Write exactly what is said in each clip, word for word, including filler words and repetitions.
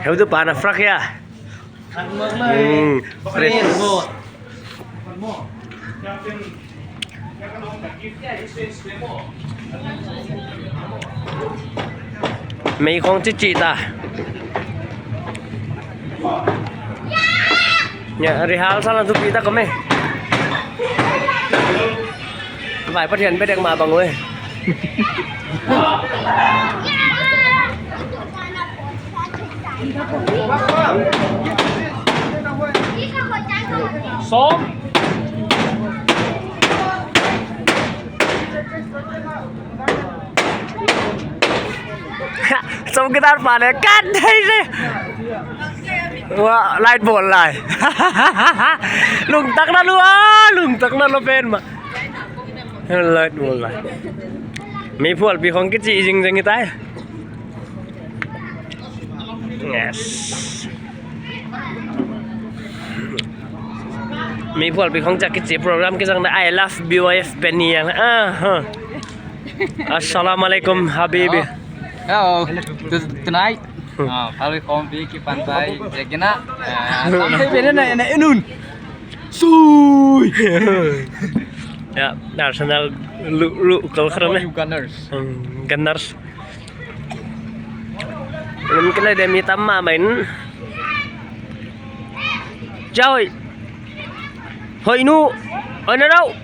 Heutu pa na frak ya. Hmm, fresh. Mei khong chichi ta. Nya, rehearsal na thupi ta kome. Vai Pathian pe dek ma bang oi. Sawm. Sawm guitar pa le kat dai se. Wa, light bawl lai. Lungtak na lua, lungtak na lua pen ma. Light bawl lai. Mi phualpi khong kichi jing jing tai. Yes. Mi phualpi khong chak kichi program kizang na I love B Y F Benny yang. Ah, huh. Assalamualaikum, Habibi. Hello. Hello. To-, tonight, ah, phualpi khong B K Pantai, Jekina. Ah, sampai benda na, na inun. Sui. Ya, Arsenal lu, lu, kal kharam eh. Gunners. Hmm, Gunners. Lim kena dia mi tam ma main. Jauh. Hoi nu. Hoi na rau.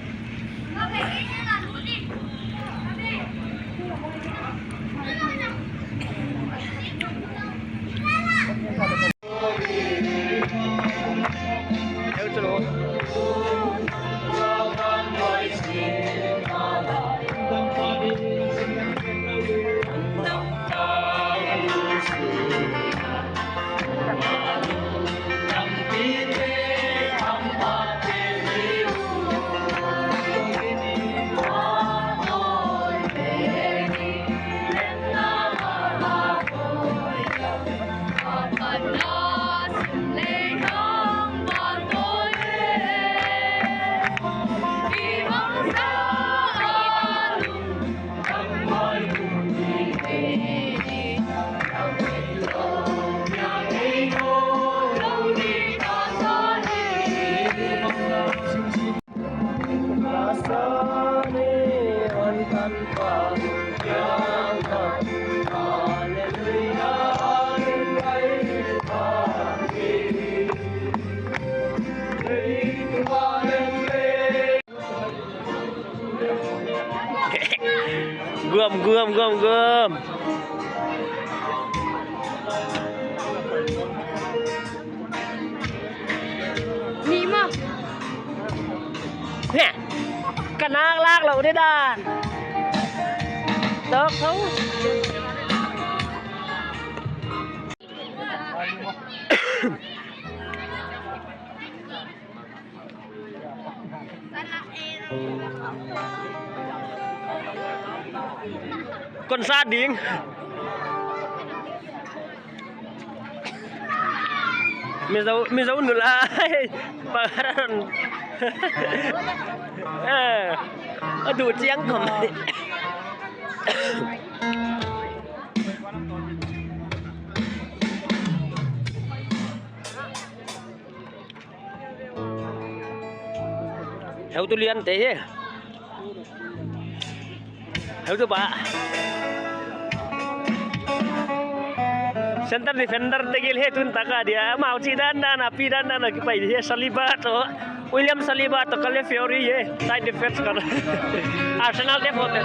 Guam, guam, guam, guam. Ni ma. Heh. Ka nak lak lou di dan. Tok thou. Kon sa ding. Mizo, Mizo nul ai. Pakaran. Eh, aduh ciang kau mai. Heutu lian te hi. Heutu pa. Center defender te gel hi tun taka dia. Mau chi dan dan, api dan dan, kipai dia Saliba toh. William Saliba toh Kale Fiori hi. Side defense kar. Arsenal te phote.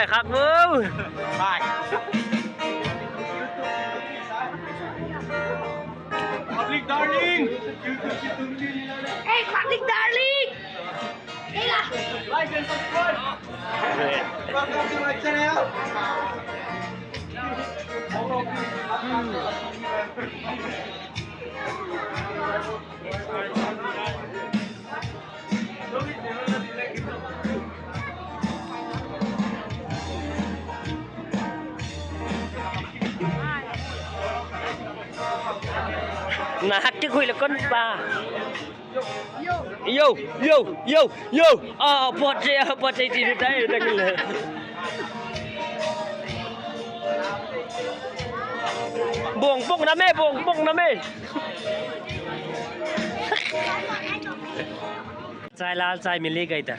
Khak mu. Bye. Public darling. Hey, public darling. Hey lah. Like and subscribe. Welcome to my channel. Na hak ti khui le kon pa. Yo, yo, yo, yo. Ah, pot je, ah, pot je ti tai dang le. Bong bong na me, bong bong na me. Chai lal chai mili gai ta.